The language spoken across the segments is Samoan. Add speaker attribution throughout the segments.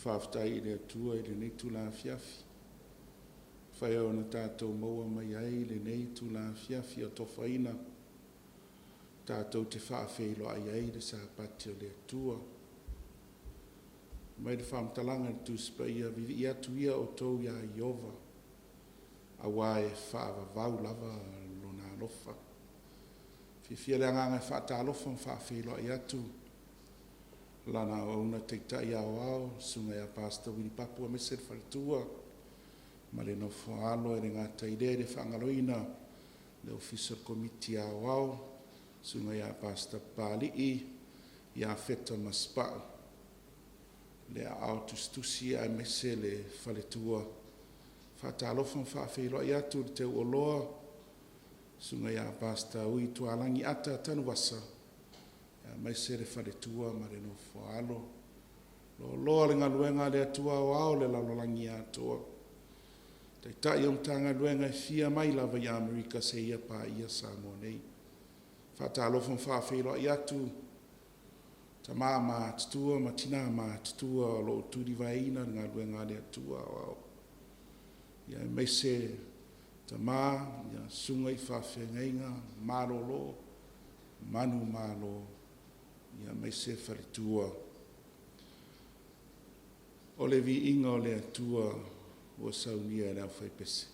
Speaker 1: Faafetai i le Atua i lenei itula afiafi, ua mafai ona tatou maua mai ai lenei itula afiafi atofaina tatou te faafeiloai ai le Sapati o le Atua. Fai mai le faamatalaga i le Tusi Paia, “Vivii atu ia outou ia Ieova, aua e faavavau lava Lona alofa.” E fiafia le agaga e faatalofa ma faafeiloai atu i Lana auauna Taitai Aoao, le Susuga ia Pastor Willie Papu aemaise le faletua ma le nofo-a-alo. E le gata i lea e le faagaloina le Ofisa o le Komiti Aoao, Susuga ia Pastor Papalii Iafeta Masepau, le Aao Tusitusi aemaise le faletua. E faatalofa ma faafeiloai atu i le teu oloa, Susuga ia Pastor Ui Tualagi Ata Tanuvasa aemaise le faletua ma le nofo-a-alo. Loaloa le galuega a le Atua Aoao i le lalolagi atoa, Taitai o Matagaluega e fia mai lava i Amerika seia paia Samoa nei. E faatalofa ma faafeiloai atu tama matutua ma tina matutua o lo o tulivaeina le galuega a le Atua Aoao, aemaise tama, susuga i faafeagaiga malolo, manumalo aemaise faletua. O le viiga o le Atua ua saunia e le aufaipese.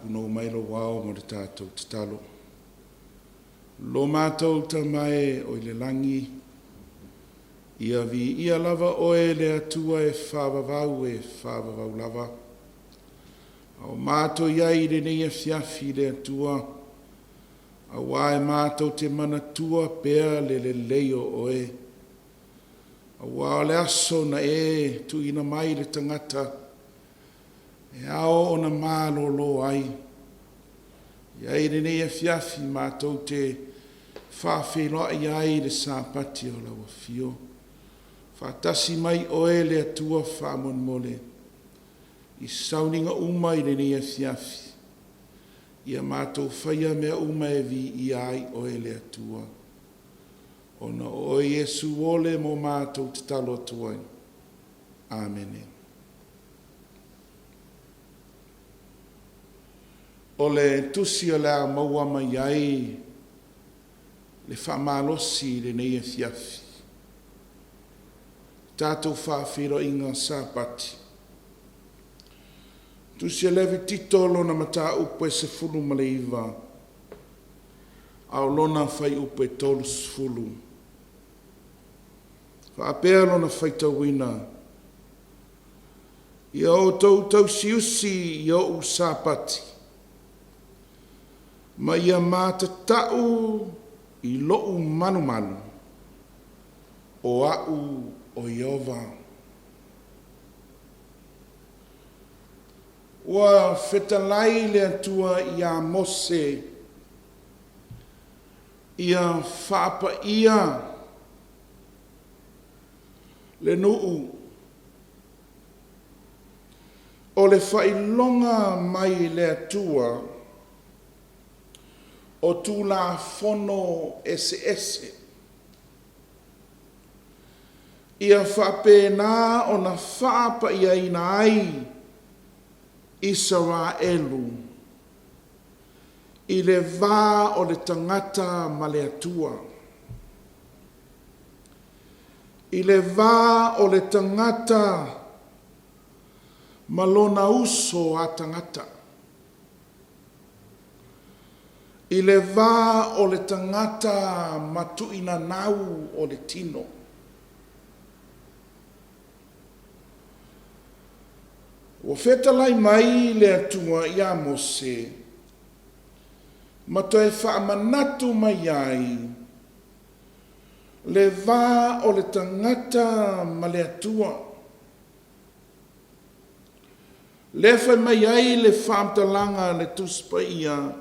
Speaker 1: Faapunou mai lou ao mo le tatou tatalo. Lo matou Tama e o i le lagi, ia viia lava oe le Atua e faavavau e faavavau lava. A o matou i ai i lenei afiafi le Atua, auā e matou te manatua pea le lelei o oe, auā o le aso na e tuuina mai i le tagata e ao ona malolo ai. E i ai lenei afiafi matou te faafeiloai ai i le Sapati o lau Afio. Faatasi mai oe le Atua faamolemole i sauniga uma i lenei afiafi, ia matou faia mea uma e viia ai oe le Atua. Ona o oe Iesu ole mo matou tatalo atu ai. Amene. O le tusi o le a maua mai ai le faamalosi i lenei afiafi, tatou faafeiloaiga Sapati. Tusi a Levitito lona mataupu e 19, a o lona fuaiupu e 30. Faapea lona faitauina, Ia outou tausiusi i ou Sapati, ma ia matatau i lou malumalu, o Au o Ieova. Ua fetalai le Atua ia Mose ia faapaia le nuu o le faailoga mai le Atua o Tulafono eseese. Ia faapena ona faapaiaina ai Isaraelu i le va o le tagata ma le Atua, i le va o le tagata ma lona uso a tagata, i le va o le tagata ma tuinanau o le tino. Ua fetalai mai le Atua ia Mose ma toe faamanatu mai ai le va o le tagata ma le Atua. Lea fai mai ai le faamatalaga a le Tusi Paia,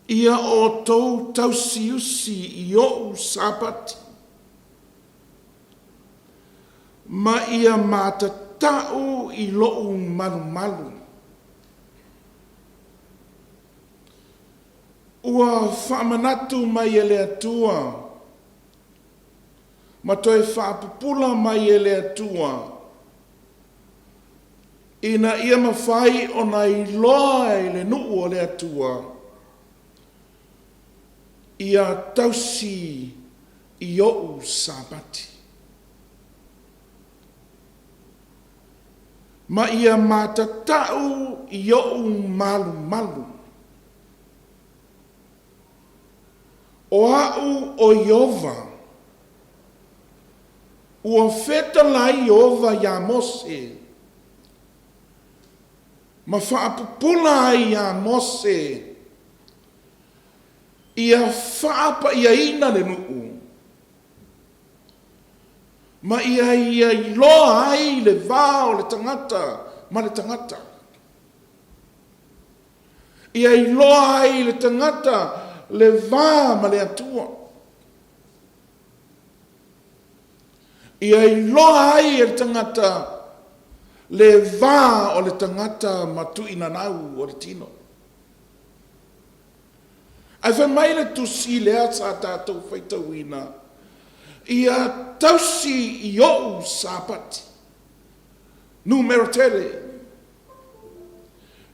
Speaker 1: Ia outou tausiusi i ou Sapati, ma ia matatau i lou malumalu. Ua faamanatu mai e le Atua ma toe faapupula mai e le Atua ina ia mafai ona iloa e le nuu o le Atua ia tausi i ou Sapati, ma ia matatau i ou malumalu. O au o Ieova. Ua fetalai Ieova iā Mose ma faapupula ai iā Mose ia faapaiaina le nuu ma ia ia iloa ai le va o le tagata ma le tagata. Ia iloa ai le tagata le va ma le Atua. Ia iloa ai e le tagata le va o le tagata ma tuinanau o le tino. Ae fai mai le tusi lea sa tatou faitauina, Ia tausi i ou Sapati. Numera tele.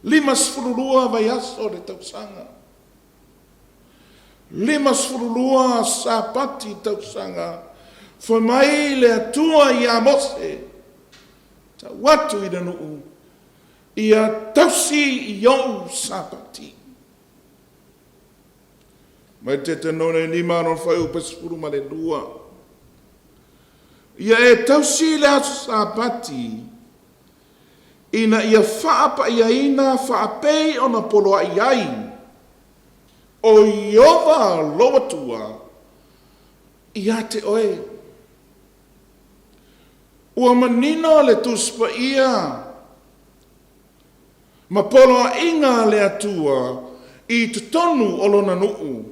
Speaker 1: 52 vaiaso o le tausaga. 52 Sapati tausaga. Fai mai le Atua ia Mose, tau atu i le nuu. Ia tausi i ou Sapati. Mai le Tetenone 5 lona fuaiupu e 12. Ia e tausi le aso Sapati ina ia faapaiaina faapei ona poloai ai o Ieova lou Atua ia te oe. Ua manino le Tusi Paia ma poloaiga a le Atua i totonu o Lona nuu,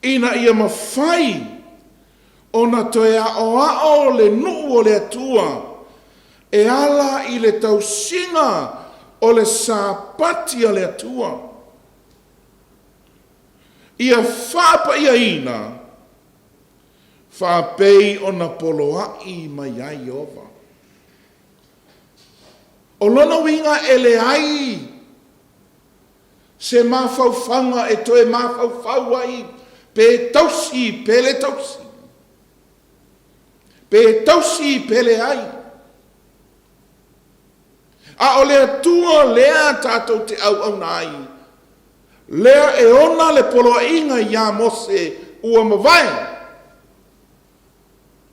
Speaker 1: ina ia mafai ona toe aoao le nuu o le Atua e ala i le tausiga o le Sapati a le Atua. Ia faapaiaina faapei ona poloai mai ai Ieova. O lona uiga e leai se mafaufauga e toe mafaufau ai pe tausi pe le tausi, pe tausi pe leai. A o le Atua lea tatou te auauna ai, lea e ona le poloaiga ia Mose ua mavae,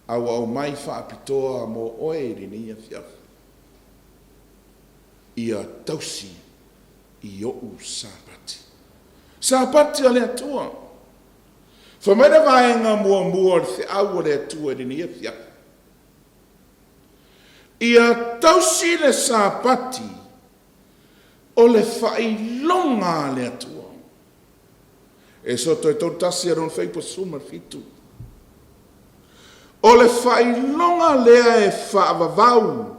Speaker 1: a ua aumai faapitoa mo oe i lenei afiafi, ia tausi i ou Sapati. Sapati a le Atua. Fai mai le vaega muamua o le feau a le Atua i lenei afiafi, Ia tausi le Sapati o le faailoga a le Atua. Esoto e 31 a lona fuaiupu 17. O le faailoga lea e faavavau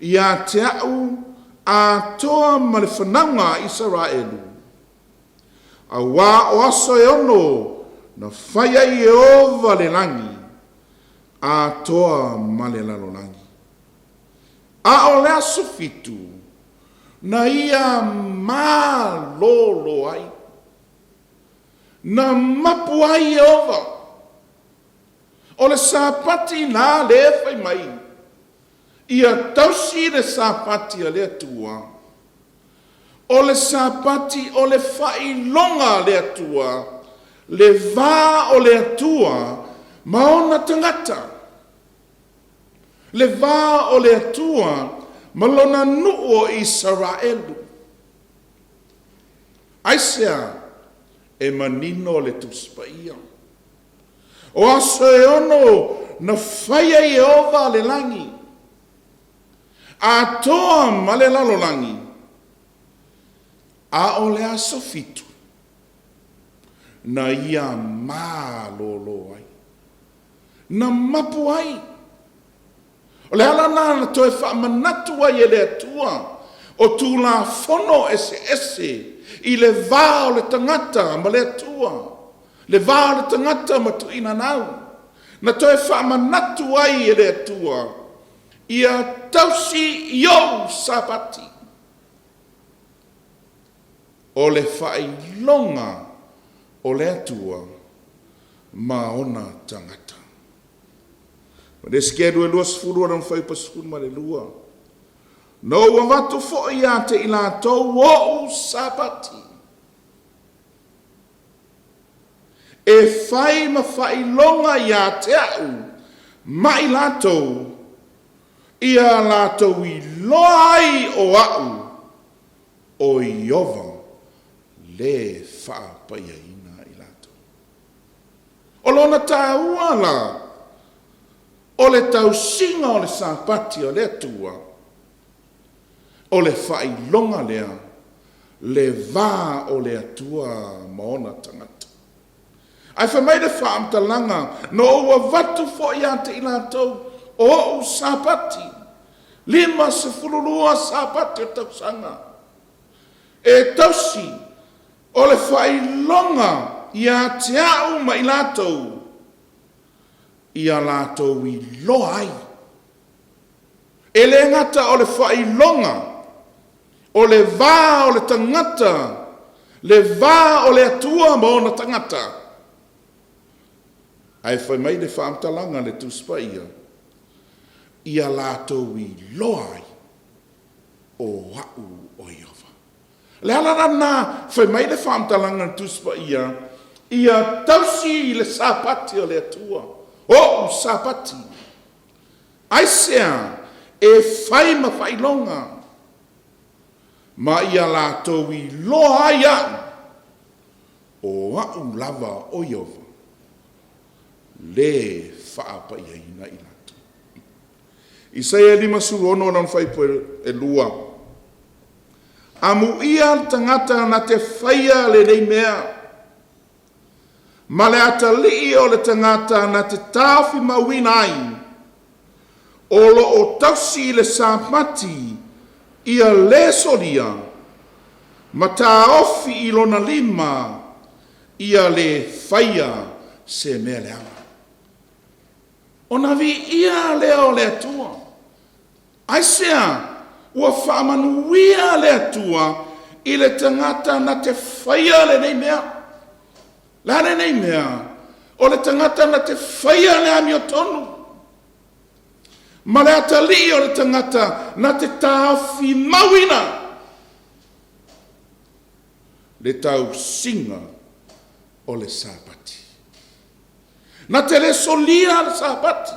Speaker 1: ia te a'u atoa ma le fanauga a Isaraelu, auā o aso e ono na fai ai Ieova le lagi atoa ma le lalolagi. A o le aso fitu na ia malolo ai, na mapu ai Ieova. O le Sapati la lea e fai mai, ia tausi le Sapati a le Atua, o le Sapati o le faailoga a le Atua, le va o le Atua ma ona tagata, le va o le Atua ma lona nuu o Isaraelu. Aisea e manino le Tusi Paia? O aso e ono na fai ai Ieova le lagi, atoa ma le lalolagi, a o le aso fitu na ia malolo ai, na mapu ai. O le ala lena na toe faamanatu ai e le Atua o Tulafono eseese i le va o le tagata ma le Atua, le va o le tagata ma tuuinanau. Na toe faamanatu ai e le Atua, Ia tausi i ou Sapati. O le faailoga o le Atua ma ona tagata. O le Esekielu e 20 lona fuaiupu 12, Na ou avatu foi ia te i latou ou Sapati, e fai ma faailoga ia te a'u ma i latou, ia latou iloa ai o a'u o Ieova le faapaiaina i latou. O lona taua la o le tausiga o le Sapati o le Atua, o le faailoga lea, le va o le Atua ma ona tagata. Ae fai mai le faamatalaga, Na ou avatu foi ia te i latou o ou Sapati, 52 Sapati o le tausaga, e tausi o le faailoga ia te a'u ma i latou, ia latou iloa ai. E le gata o le faailoga, o le va o le tagata, le va o le Atua ma ona tagata. Ae fai mai le faamatalaga a le Tusi Paia, ia latou iloa ai. O A'u o Ieova. O le ala la lena, fai mai le faamatalaga a le Tusi Paia, Ia tausi le Sapati o le Atua, O'u Sapati. Aisea? E fai ma faailoga, ma ia latou iloa ai A'u, o A'u lava o Ieova, le faapaiaina i latou. Isaia 56 lona fuaiupu e 2. Amuia le tagata na te faia lenei mea, ma le atalii o le tagata na te taofimauina ai, o lo o tausi le Sapati ia le solia, ma taofi i lona lima ia le faia se mea leaga. Ona viia lea o le Atua. Aisea? Ua faamanuia le Atua i le tagata na te faia lenei mea. Le a lenei mea? O le tagata na te faia le amiotonu, ma le atalii o le tagata na te taofimauina le tausiga o le Sapati. Na te le solia le Sapati,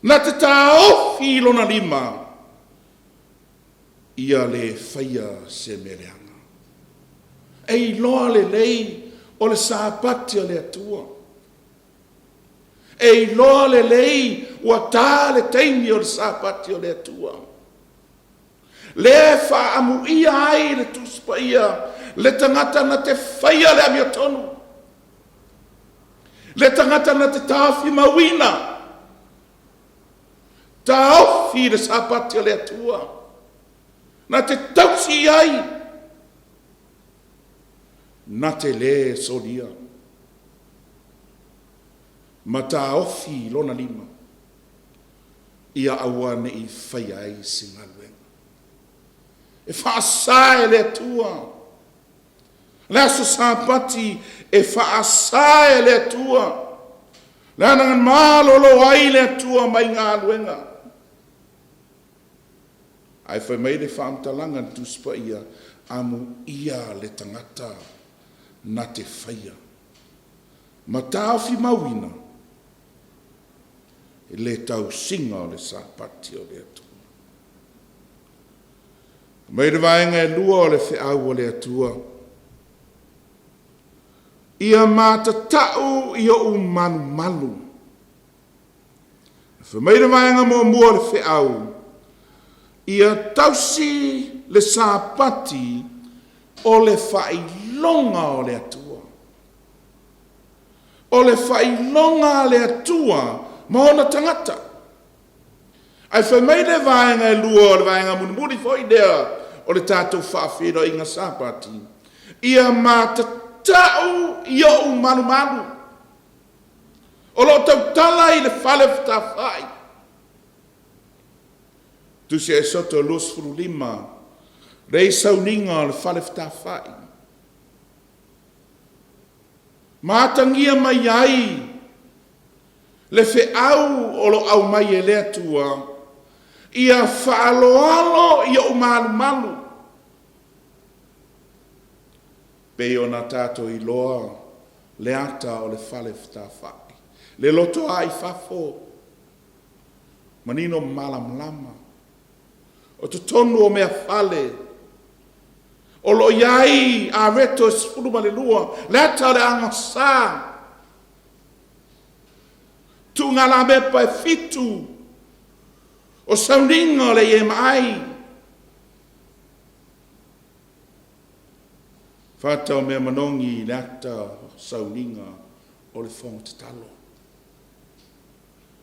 Speaker 1: na te taofi i lona lima ia le faia se mea leaga. E iloa lelei o le Sapati a le Atua. E iloa lelei ua ta le taimi o le Sapati o le Atua. Lea e faaamuia ai le Tusi Paia le tagata na te faia le amiotonu, le tagata na te taofimauina, taofi le Sapati o le Atua, na te tausi i ai, na te le solia, ma taofi i lona lima, ia aua ne i faia ai se galuega. E faasa e le Atua le aso Sapati, e faasa e le Atua, leaga na malolo ai le Atua mai galuega. Ae fai mai le faamatalaga a le Tusi Paia, amuia le tagata na te faia ma taofimauina le tausiga o le Sapati o le Atua. Mai le vaega e lua o le feau a le Atua, ia matatau i ou malumalu. Fai mai le vaega muamua o le feau, ia tausi le Sapati o le faailoga o le Atua. O le faailoga a le Atua ma ona tagata. Ae fai mai le vaega e lua o le vaega mulimuli foi lea o le tatou faafeiloaiga Sapati, ia matatau i ou malumalu. O lo o tautala i le fale fetāfa'i. Tusi Esoto 25, lea i sauniga o le fale fetāfa'i. Ma atagia mai ai le feau o lo o aumai e le Atua, ia faaaloalo i ou malumalu. Pei ona tatou iloa le ata o le fale fetāfa'i, le lotoa i fafo, manino ma malamalama. O totonu o mea fale, o lo o i ai areto e 12, le ata o le agasa, tuugalamepa e fitu, o sauniga o le EMI, fata o mea manogi i le ata o sauniga o le fono tatalo.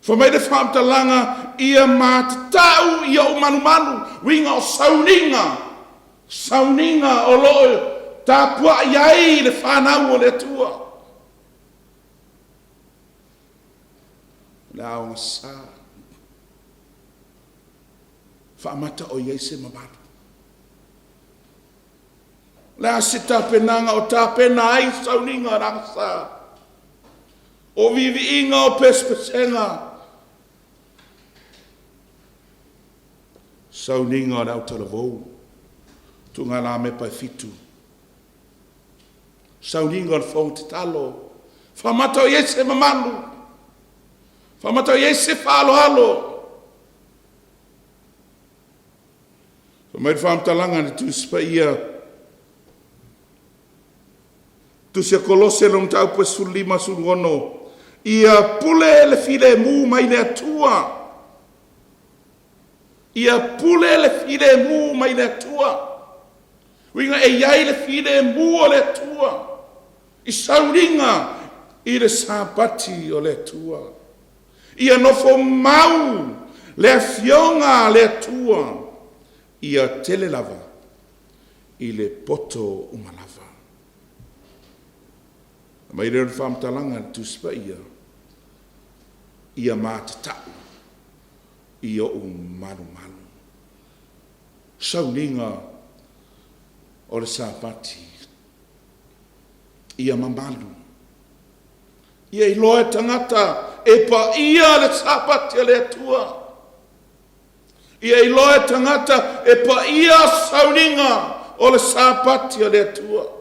Speaker 1: Fai mai le faamatalaga, ia matatau i ou malumalu, uiga o sauniga, sauniga o lo o tapuai ai le fanau o le Atua. O le aogasa, faamata o i ai se mamalu. O le a se tapenaga o tapena ai sauniga o le agasā? O viiviiga o pesepesega. Sauniga o le autalavou, tuugalamepa e fitu. Sauniga o le fofoga tatalo, faamata o i ai se mamalu, faamata o i ai se faaaloalo. Fai mai le faamatalaga a le Tusi Paia, Tusi a Kolose lona mataupu e 15, 16, ia pule le filemu mai le Atua. Ia pule le filemu mai le Atua. Uiga e i ai le filemu o le Atua i sauniga i le Sapati o le Atua. Ia nofo mau le Afioga a le Atua, ia tele lava i le poto uma lava. Aumai lea o le faamatalaga a le Tusi Paia, ia matatau i ou malumalu. Sauniga o le Sapati, ia mamalu. Ia iloa e tagata e paia le Sapati a le Atua. Ia iloa e tagata e paia sauniga o le Sapati a le Atua.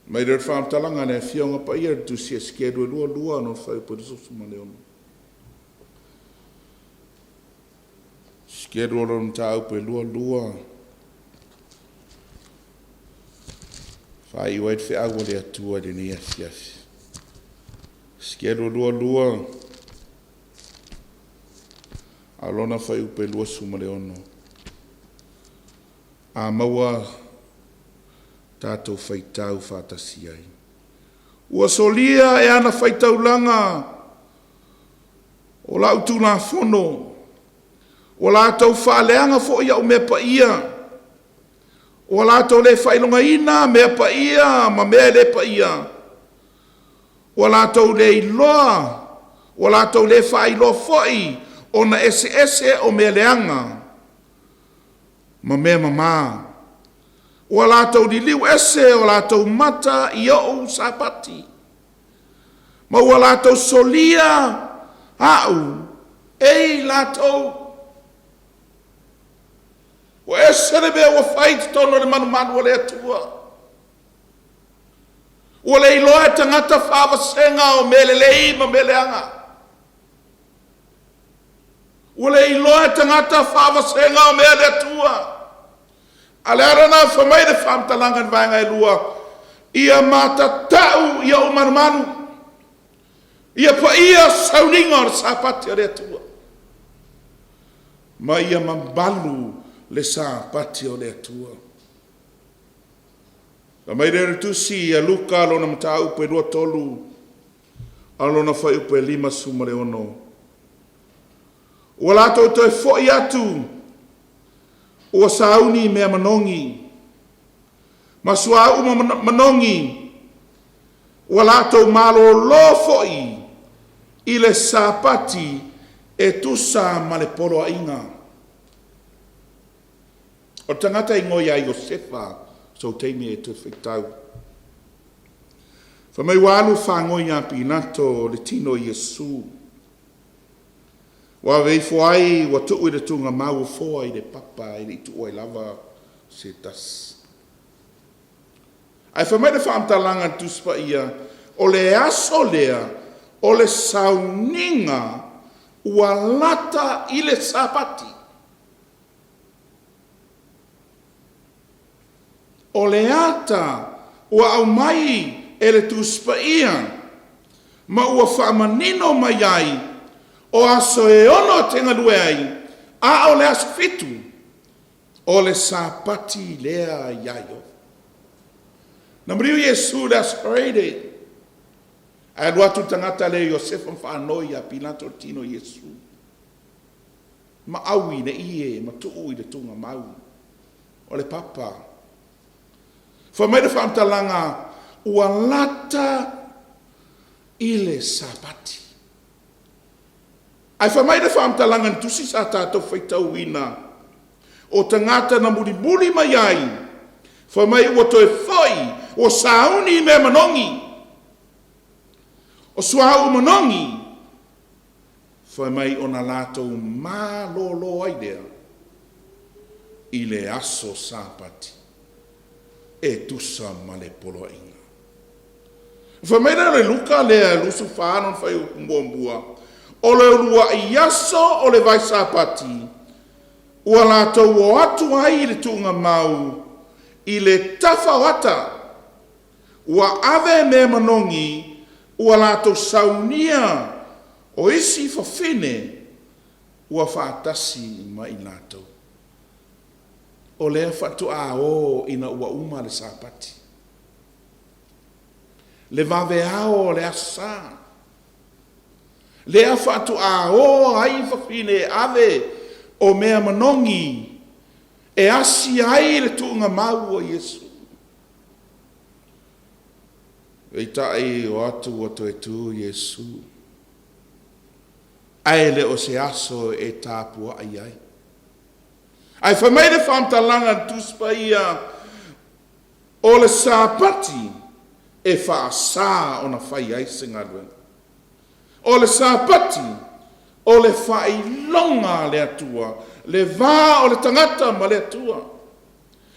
Speaker 1: Mai lea o le faamatalaga a le Afioga Paia i le Tusi Esekielu e 22 lona fuaiupu e 26. Esekielu o lona mataupu e 22, faaiu ai le feau a le Atua i lenei afiafi. Esekielu 22, a o lona fuaiupu e 26. A maua tatou faitau faatasi ai. Ua solia e ana faitaulaga o lau Tulafono, ua latou faaleaga foi au mea paia, ua latou le faailogaina mea paia ma mea e le paia, ua latou le iloa, ua latou le faailoa foi ona eseese o mea leaga ma mea mama. Ua latou liliu ese o latou mata i ou Sapati, ma ua latou solia aʻu e i latou. Ua ese le mea ua fai i totonu o le malumalu o le Atua. Ua le iloa e tagata faavasega o mea lelei ma mea leaga. Ua le iloa e tagata faavasega o mea le Atua. A o le ala lena fai mai le faamatalaga i le vaega e lua, ia matatau i ou malumalu, ia paia sauniga o le Sapati a le Atua, ma ia mamalu le Sapati o le Atua. Fai mai lea o le Tusi a Luka lona mataupu e 23, a o lona fuaiupu e 56. Ua latou toe foi atu, ua sauni mea manogi, ma suauu manogi, ua latou malōlō foi i le Sapati e tusa ma le poloaiga. O le tagata e igoa ia Iosefa, sou taimi e toe faitau. Fai mai ua alu fagoa ia Pilato le tino o Iesu. Ua ave ifo ai, ua tuu i le tuugamau ofoa i le papa e le i tuua ai lava se tasi. Ae fai mai le faamatalaga a le Tusi Paia, o le aso lea o le sauniga ua lata i le Sapati. O le ata ua aumai e le Tusi Paia ma ua faamanino mai ai, o aso e ono e te galue ai, a o le aso fitu, o le Sapati lea iā Ieova. Na maliu Iesu i le aso Faraire, ae alu atu le tagata lea Iosefa ma faanoi ia Pilato le tino o Iesu. Ma ʻaui i le ie ma tuu i le tuugamau o le papa. Fai mai le faamatalaga, ua lata i le Sapati. Ae fai mai le faamatalaga i le tusi sa tatou faitauina, o tagata na mulimuli mai ai, fai mai ua toe foi, ua sauni i mea manogi, o suauu manogi. Fai mai ona latou malolo ai lea i le aso Sapati e tusa ma le poloaiga. Fai mai lea o le Luka lea 24 lona fuaiupu muamua, o le uluai aso o le vaesapati ua latou o atu ai i le tuugamau i le tafa o ata, ua ave mea manogi ua latou saunia o isi fafine ua faatasi ma i latou. O lea faatoa o ina ua uma le Sapati. Le vaveao o le Aso Sa, lea faatoa o ai fafine e ave o mea manogi e asi ai le tuugamau o Iesu. Peitai o atu ua toe tu Iesu, ae le o se aso e tapuai ai. Ae fai mai le faamatalaga a le Tusi Paia, o le Sapati e faasa ona fai ai se galuega. O le Sapati, o le faailoga a le Atua, le va o le tagata ma le Atua.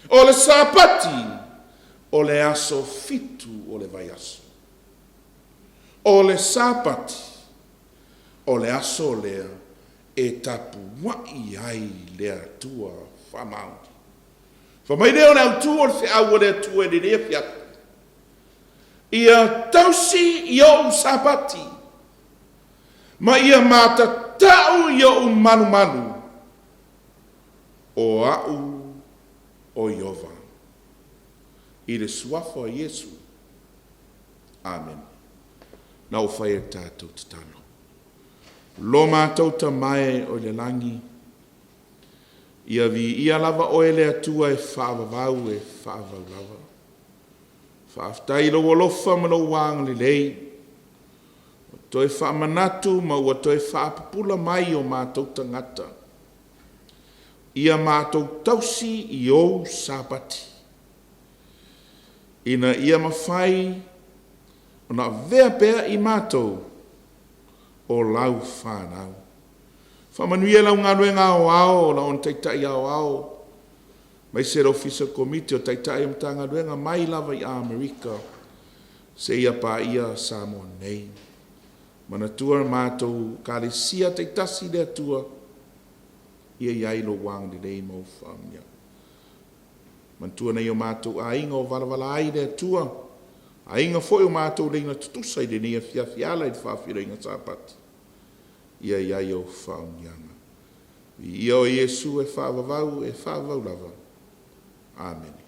Speaker 1: O le Sapati, o le aso fitu o le vaiaso. O le Sapati, o le aso lea e tapuai ai le Atua faamaoni. Fai mai lea o le autu o le feau a le Atua i lenei afiafi, ia tausi i ou Sapati ma ia matatau i ou malumalu, o au o Ieova. I le Suafa o Iesu. Amene. Na ou faia le tatou tatalo. Lo matou Tama e o i le lagi, ia viia lava oe le Atua e faavavau e faavavau lava. Faafetai i lou alofa ma lou agalelei ua toe faamanatu ma ua toe faapupula mai o matou tagata. Ia matou tausi i ou Sapati, ina ia mafai ona avea pea i matou o lau fanau. Faamanuia lau galuega aoao, o lau Taitai Aoao, aemaise le Ofisa Komiti o Taitai o Matagaluega mai lava i Amerika seia paia Samoa nei. Manatua le matou Ekalesia taitasi le Atua, ia i ai lou agalelei ma ou faamanuiaga. Manatua nai o matou aiga o valavala ai le Atua, aiga foi o matou laina tutusa i lenei afiafi e ala i le faafeiloaiga Sapati, ia i ai ou faamanuiaga. Viia oe Iesu e faavavau e faavavau lava. Amene.